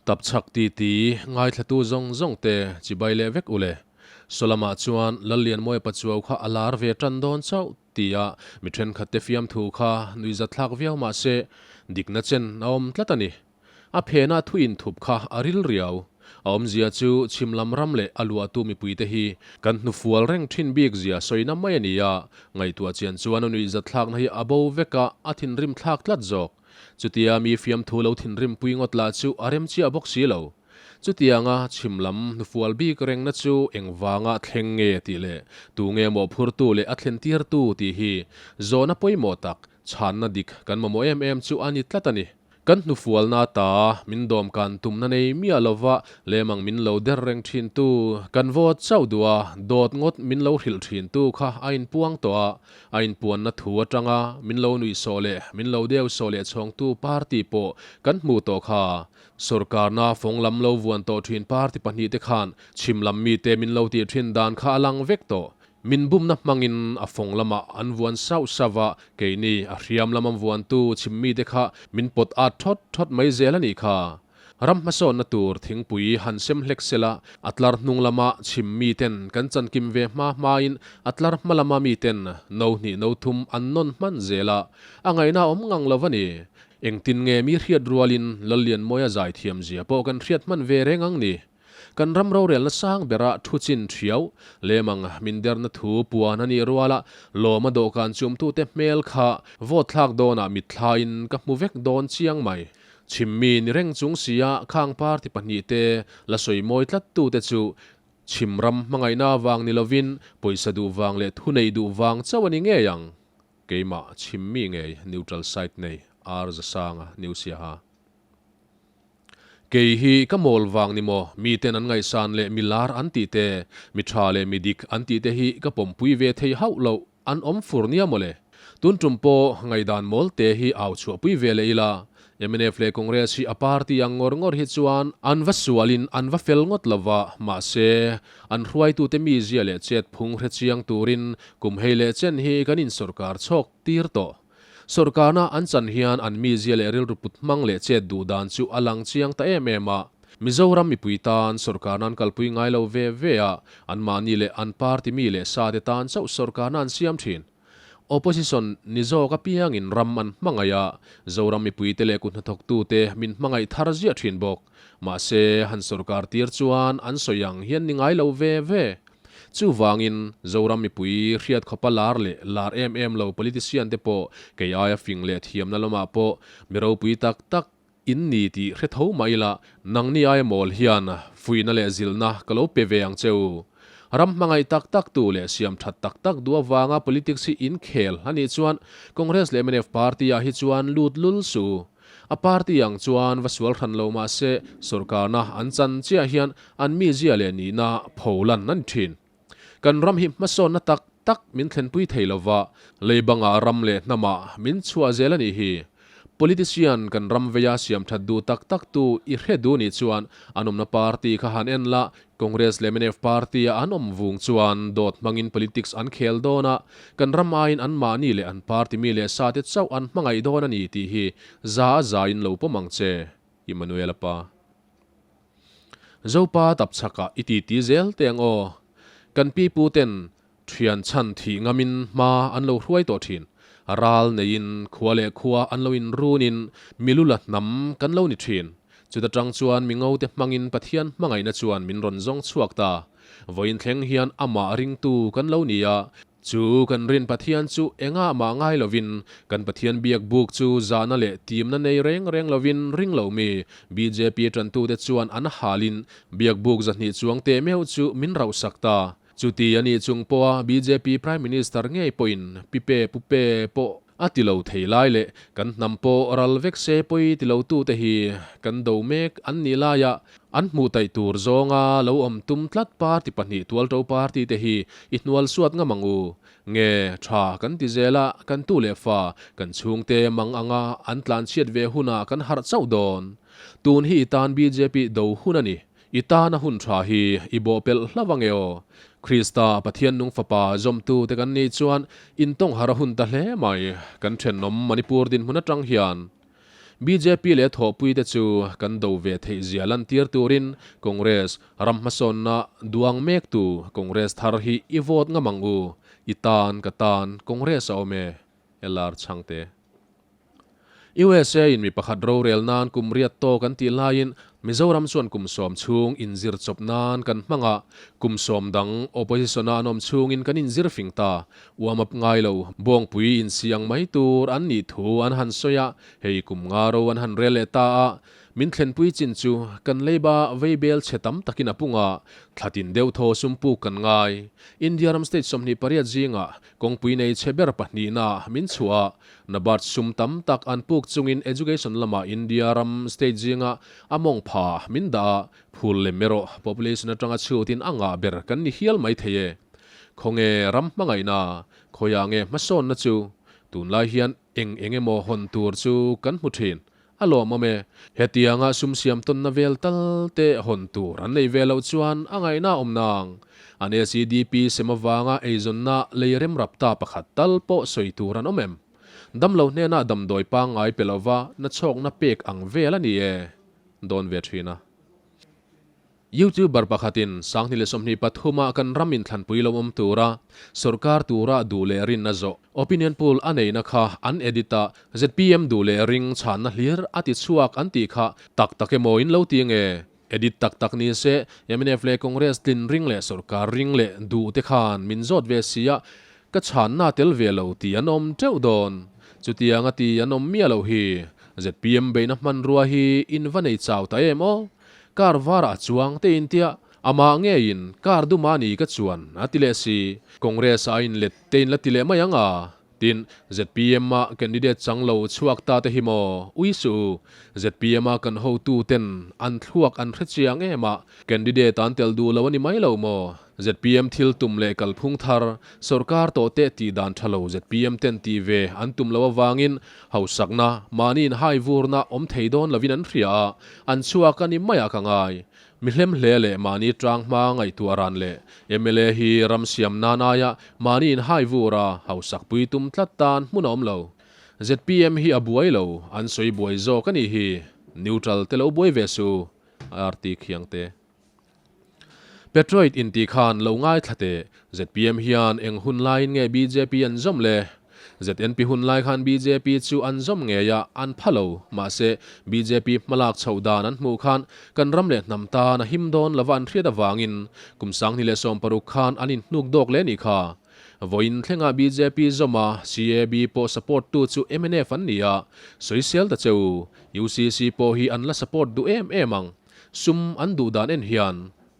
Tapchhak titi ngaithlatu zawng zawng te chibai leh vek ule. Sawlamah chuan Lallianmawia Pachuau kha a lar ve tan dawn chauh tia mi thenkhat te fiamthu kha nuihzatthlak viau mah se dikna chen a awm tlat a ni. A phena thu inthup kha a ril riau. A awmzia chu chhim lam ram leh a luahtu mipuite hi kan hnufual reng thin bik zia sawina mai a ni a, ngaihtuah chian chuan a nuihzatthlakna hi a bo vek a, a thinrim thlak tlat zawk. Chutia mi fiamthu lo thinrim pui ngawt lah chu a rem chiah bawk si lo. Chutianga chhim lam hnufual bik rengna chu engvanga thleng nge tih leh tu nge mawhphurtu leh a thlentirtu tih hi zawhna pawimawh tak, chhanna dik kan mamawh em em chu a ni tlat a ni. Kan hnufualna ta min dawmkan tumna nei miah lova lemang min lo der reng thintu, kan vawt chauh duh a, dawt ngawt min lo hrilh thintu kha a inpuang tawh a, a inpuanna thu atanga min lo nuihsawh leh min lo deusawh leh chhawngtu party pawh kan hmuh tawh kha. Sorkarna fawng lam lo vuan tawh thin party pahnihte khan chhim lam mite min lo tih thin dan kha a lang vek tawh. Min bumna hmangin a fawng lamah an vuan sauh sauh a, keini a hriam lama vuantu chhim mite kha min pawt at thawt thawt mai zel a nih kha. Ram hmasawnna tur thingpui han sem hlek sela, a tlar hnung lama chhim miten kan chankim ve hma hmain a tlar hma lama miten no hnih no thum an nawn hman zel a, a ngaihna a awm ngang lo a ni. Engtin nge mi hriat rualin Lallianmawia zaithiam zia pawh kan hriat hman ve reng ang ni? Kan ram rorelna sang bera thu chin thiau, lemang min derna thu puan a nih ruala lawma dawhkan chumtute hmel kha vote thlak dawnah mitthlain ka hmu vek dawn chiang mai. Chhimmi ni reng chung sia khang party pahnihte la sawi mawi tlattute chu chhim ram hmangaihna avang ni lovin pawisa duh vang leh thunei duh vang chauh a ni ngei ang. Keimah chhimmi ngei neutral side nei R Zasanga New Siaha. Kei hi ka mawl vang ni maw, miten an ngaihsan leh mi lar an tih te, mi tha leh mi dik an tih te hi ka pawmpui ve thei hauh loh, an awm fur nia mawle. Tun tum pawh ngaihdan mawl te hi au chhuahpui ve leh ila, mnf leh Congress hi a party ang ngawr ngawr hi chuan an va sualin an va fel ngawt lo va, mahse an hruaitute mizia leh chet phung hre chiang turin kum hei leh chen hi kan insawrkar chhawk tir tawh. Sawrkarna an chan hian an mizia leh rilru put hmang leh chet duh dan chu a lang chiang ta em em a. Mizoram mipui tan sawrkarna an kalpui ngai lo ve ve a, anmahni leh an party mi leh sate tan chauh sawrkarna an siam thin. Opposition ni zawk apiangin ram an hmangaih a, Zoram mipuite leh kuthnathawktute min hmangaih thar ziah thin bawk. Mahse, han sawrkar tir chuan an sawi ang hian ni ngai lo ve ve. Chuvangin, Zoram mipui hriat khawpa lar leh lar em em lo politician te pawh kei aia fing leh thiamna lamah pawh mi ropui tak tak in ni tih hre tho mah ila, nangni aia mawl hian fuihna leh zilhna ka lo pe ve ang che u. Ram hmangaih tak tak tu leh siam that tak tak duh avanga politics hi in khel a nih chuan Congress leh mnf party ah hi chuan lut lul suh u. A party ang chuan va sual hran lo mah se, sawrkarna an chan chiah hian an mizia leh nihna pholan a ni thin. Kan ram hi hmasawnna tak tak min thlenpui thei lova, leibangah ram leh hnamah min chhuah zel a nih hi. Politician kan ram veia siam that duh tak tak tu i hre duh nih chuan an awmna party kha han en la, Congress leh mnf party a an awm vung chuan dawt hmangin politics an khel dawn a, kan ram aiin anmahni leh an party mi leh sate chauh an hmangaih dawn a ni tih hi za a za in lo pawm ang che, Immanuel-a pa. Zopa tapchhakah i titi zel teh ang aw. Kan pi pu ten thian chhan thih ngamin hma an lo hruai tawh thin. Ral neiin khua leh khua an lo inrunin milula hnam kan lo ni thin. Chuta tang chuan mi ngote hmangin Pathian hmangaihna chuan min rawn zawng chhuak ta. Vawiin thleng hian amah ringtu kan lo ni a, chu kan rin Pathian chu engah mah ngai lovin kan Pathian biak buk chu zahna leh timna nei reng reng lovin ring lo mi bjp tantute chuan an halin biak buk 200 chuang teh meuh chu min rauhsak ta. Chuti a nih chung pawha bjp Prime Minister ngei pawhin Pipe Pupe pawh a ti lo thei lai leh kan hnam pawh ral vek se pawi ti lo tute hi kan do mek an nih laia an hmuh taih tur zawnga lo awm tum tlat party pahnih tualto party te hi i hnual suat ngam ang u. Nge tha kan ti zel a, kan tu leh fa, kan chhungte mang anga an tlanchhiat ve hunah kan harh chauh dawn. Tun hi i tan bjp do hun a ni. I tana hun tha hi i bawhpelh hlauh ang e aw. Krista Pathian nung fapa zawmtu te kan nih chuan intawng har a hun ta hle mai. Kan thenawm Manipur dinhmun atang hian. Bjp leh a thawhpuite chu kan do ve theih zia lantir turin Congress ram hmasawnna duang mektu Congress thar hi i vote ngam ang u. I tan ka tan Congress a awm e. LR Chhangte. USA in mi pakhat rorel nan kum riat tawk an tih laiin Mizoram chuan kum sawm chhung inzir chawp nan kan hmang a, kum sawm dang opposition a an awm chhungin kan inzir fing ta. Uam up ngai lo, Bawngpui insi ang mai tur an nih thu an han sawi a, hei kum nga ro an han rel leh ta a, min thlenpui chin chu kan leiba veibel chhe tam takin a pung a, thla tin deuh thaw sum puk kan ngai. India ram state 28 zingah Kawngpui nei chhe ber pahnihna min chhuah a, NABARD sum tam tak an puk chungin education lamah India ram state zinga a mawng pha min dah a, phul lem erawh population atanga chhutin a ngah ber kan ni hial mai thei e. Khawnge ram hmangaihna, khawiah nge hmasawnna chu? Tunlai hian eng eng emaw hawn tur chu kan hmu thin. A lawmawm e. Hetianga sum siam tawnna vel tal te hawn tur an neih ve loh chuan a ngaihna awm nang. An SEDP sem avanga eizawnna lei remrap ta pakhat tal pawh sawi tur an awm em? Damlo hnenah damdawi pangngai pe lova nachhawkna pek ang vel a ni e. Dawn ve thin a. YouTuber pakhatin 2023 ah kan ram inthlanpui lo awm tura sorkar tura duh leh rinna zawh opinion poll a neihna kha an edit a, zpm duh leh ring chhanna hlir a ti chhuak an tih kha tak tak emaw in lo ti nge? Edit tak tak ni se mnf leh Congress tlin ring leh sorkar ring leh duh te khan min zawt ve sia ka chhanna tel ve lo tih an awm teuh dawn. Chutianga ti an awm miah loh hi zpm beihna hmanrua hi in va nei chau ta em aw? Car varah a chuang te intia, amah ngeiin car duma ni ka chuan a ti leh si. Congress ah a inlet te in la ti leh mai ang a. Tin, zpm a candidate chang lo chhuak ta te hi maw? Ui suh u. Zpm a kan hotu ten an thluak an hre chiang em a, candidate an tel duh lo a ni mai lo maw? Zpm thil tum leh kalphung thar, sawrkar tawh teh tih dan tha lo zpm ten tih ve an tum loh avangin Hausakna, mahni inhai vurna awm thei dawn lovin an hria a, an chhuak a ni maiah ka ngai. Mi hlem hle leh mahni tang hma ngaihtuah ran leh mla hi ram siam nan aia mahni inhai vur a, hausak pui tum tlat tan hmun a awm lo. Zpm hi a buai lo, an sawi buai zawk a nih hi. Neutral te lo buai ve su, RT Khiangte. Petroid intih khan lo ngaithla teh, zpm hian eng hun laiin nge bjp an zawm le? ZNP hun lai khan bjp chu an zawm ngei a, an pha lo. Mahse, bjp hmalak chhoh dan an hmuh khan kan ram leh hnam tan a him dawn lova an hriat avangin kum 2016 khan an inhnuk dawk leh nih kha. Vawiin thlengah bjp zawm a, CAB pawh support tu chu mnf an ni a, sawisel ta che u, UCC pawh hi an la support duh em em ang. Sum an duh dan en hian.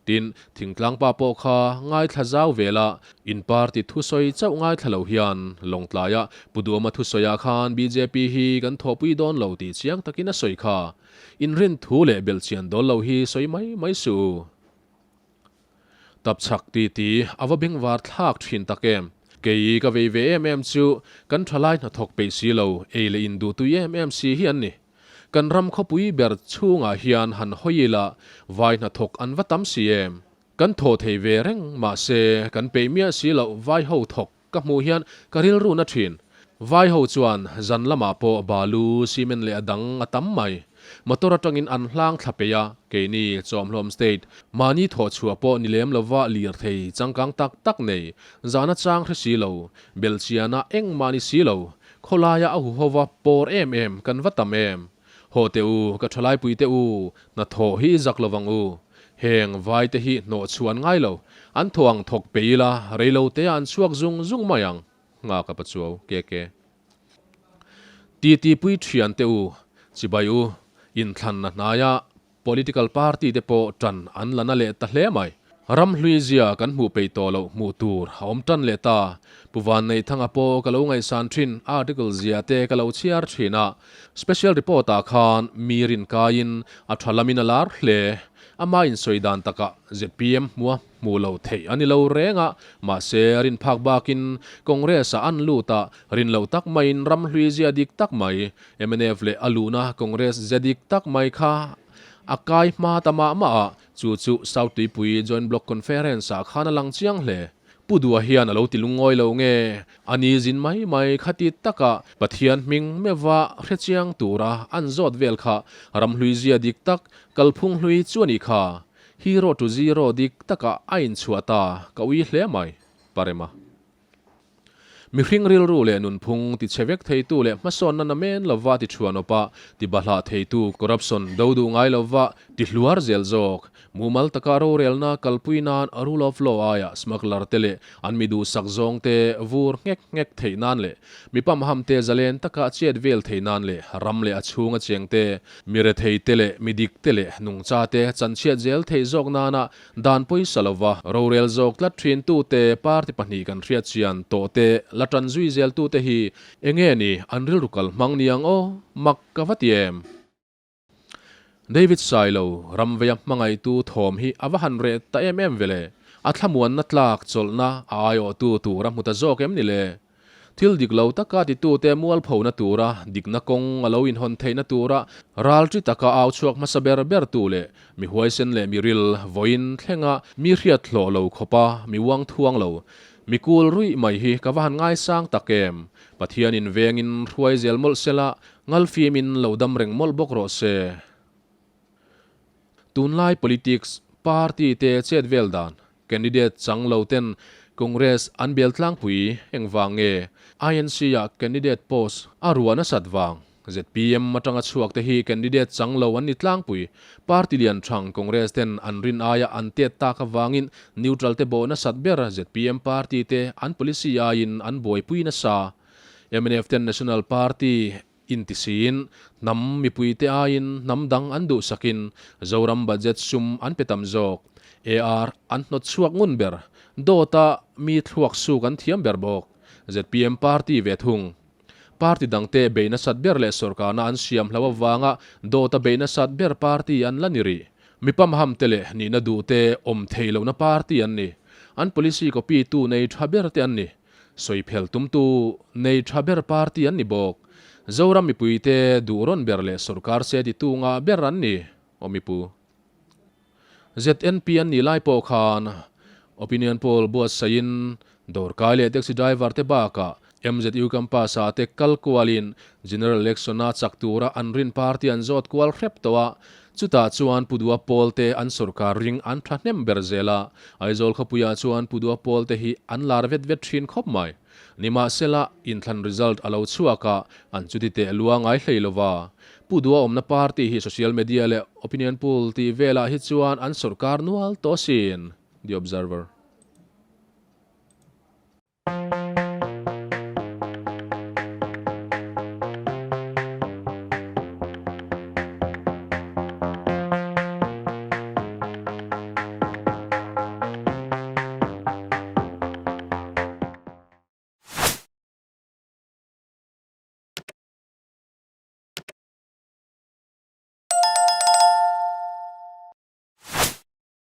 Tin, thingtlang pa pawh kha ngaithla zau vel a, in party thusawi chauh ngaithla lo hian Lawngtlaia Pu Duama thusawiah khan bjp hi kan thawhpui dawn lo tih chiang takin a sawi kha. Inrin thu leh belhchian dawl lo hi sawi mai mai suh u. Tapchhak titi a va bengvar thlak thin tak em? Kei ka vei ve em em chu kan thalai hnathawk peih si lo, ei leh induhtui em em si hi an ni. Kan ram khawpui ber chhungah hian han hawi ila vai hnathawk an va tam si em? Kan thaw thei ve reng mahse kan peih miah si loh vai ho thawk ka hmuh hian ka rilru na thin. Vai ho chuan zan lamah pawh balu, cement leh a dang a tam mai. Motor atangin an hlang thla peih a, keini Chawmhlawm State, mahni thawh chhuah pawh ni lem lova lirthei changkang tak tak nei, zana chang hre si lo, belhchiana engmah ni si lo, Khawlaia a huhova pawr em em kan va tam em? Haw teh u, ka thalaipui teh u, hnathawh hi i zak lovang u. Heng vai te hi hnawh chhuan ngai lo, an thaw ang thawk pe ila, reilo te ah an chhuak zung zung mai ang. Nghak a pachuau, KK. Titi pui thian teh u, chibai u, inthlanna hnaia Political party te pawh tan an la na leh ta hle mai. Ram hlui zia kan hmuh peih tawh loh hmuh tur a awm tan leh ta. Pu Vanneihthanga pawh ka lo ngaihsan thin, article zia te ka lo chhiar thin a. Special report ah khan mi rin kaiin a tha lamin a lar hle. Ama insawi dan takah zpm hmua hmuh loh theih a ni lo reng a, mahse rin phak bakin Congress ah an lut a, rin loh tak maiin ram hlui zia dik tak mai Mnf leh a luhna Congress ze dik tak mai kha a kai hma ta mah mah a, chu chu South Tuipui Joint Block Conference ah khan a lang chiang hle. Pu Dua hian a lo ti lungawi lo nge? A ni zin mai mai khati taka Pathian hming meuhva hrechiang tura an zawt vel kha ramhlui zia dik tak, kalphung hlui chu a nih kha. Hero to zero dik takah a inchhuah ta, ka ui hle mai. Parema. Mihring rilru leh nunphung tichhe vek theitu leh hmasawnna namen lova ti thuanawpa ti bahlah theitu corruption do duh ngai lova ti hluar zel zawk. Mumal taka rorelna kalpui nan rule of law aia smuggler te leh an mi duhsak zawng te vur nghek nghek theih nan leh mi pamham te zalen taka chet vel theih nan leh ram leh a chhunga cheng te mi rethei te leh mi dik te leh nungcha te chanchhiat zel theih zawk nana Dan pawisa lova rorel zawk tlat thintute party pahnih kan hriat chian tawhte la tan zui zeltute hi enge ni an rilru kal hmang niang aw? Mak ka va ti em? David Sailo, Ramveia hmangaihtu thawm hi a va han reh ta em em vele? A thlamuanna tlak chawlhna a aiawhtu tur a hmu ta zawk em ni le? Thil dik lo taka titute mualphona tura dikna kawng a lo inhawn theihna tura ralṭi taka au chhuak hmasa ber bertu leh mi huaisen leh mi ril vawiin thlenga mi hriat hlawh lo khawpa mi uang thuang lo, mi kul ruih mai hi ka va han ngaisang tak em! Pathianin vengin hruai zel mawlh sela, ngalfimin lo dam reng mawlh bawk rawh se. Tunlai politics party te chet vel dan Candidate chang lo ten Congress an bel tlangpui engvang nge? INC ah candidate post a ruah nasat vang. Zpm atanga chhuak te hi candidate chang lo an ni tlangpui. Party lian thang Congress ten an rin aia an tet tak avangin neutral te bawh nasat ber zpm party te an policy aiin an buaipui nasa. Mnf ten National Party Intisiin, hnam mipuite aiin hnam dang an duhsakin Zoram budget sum an pe tam zawk. AR an hnawt chhuak ngun ber. Dawta mi thluak suk an thiam ber bawk. Zpm party ve thung. Party dangte bei nasat ber leh sawrkarna an siam hlo avanga dawta bei nasat ber party an la ni rih. Mi pamham te leh nihna duhte awm thei lohna party an ni. An policy copy tu nei tha ber te an ni. Sawiphel tumtu nei tha ber party an ni bawk. Zoram mipuite duh rawn ber leh sawrkar se titu ngah ber an ni, aw mipu. ZNP an nih lai pawh khan opinion poll buatsaihin dawrkai leh taxi driver te bakah MZU campus ah te kal kualin general election a chak tura an rin party an zawt kual hrep tawh a, Chutah chuan Pu Dua Pawl te an sawrkar ring an thahnem ber zel a, Aizawl khawpuiah chuan Pu Dua Pawl te hi an lar vet vet thin khawp mai. Nimahsela, inthlan result a lo chhuak a, an chuti teh lua ngai hlei lo va. Pu Dua awmna party hi social media leh opinion poll tih velah hi chuan an sawrkar nual tawh asin. The Observer.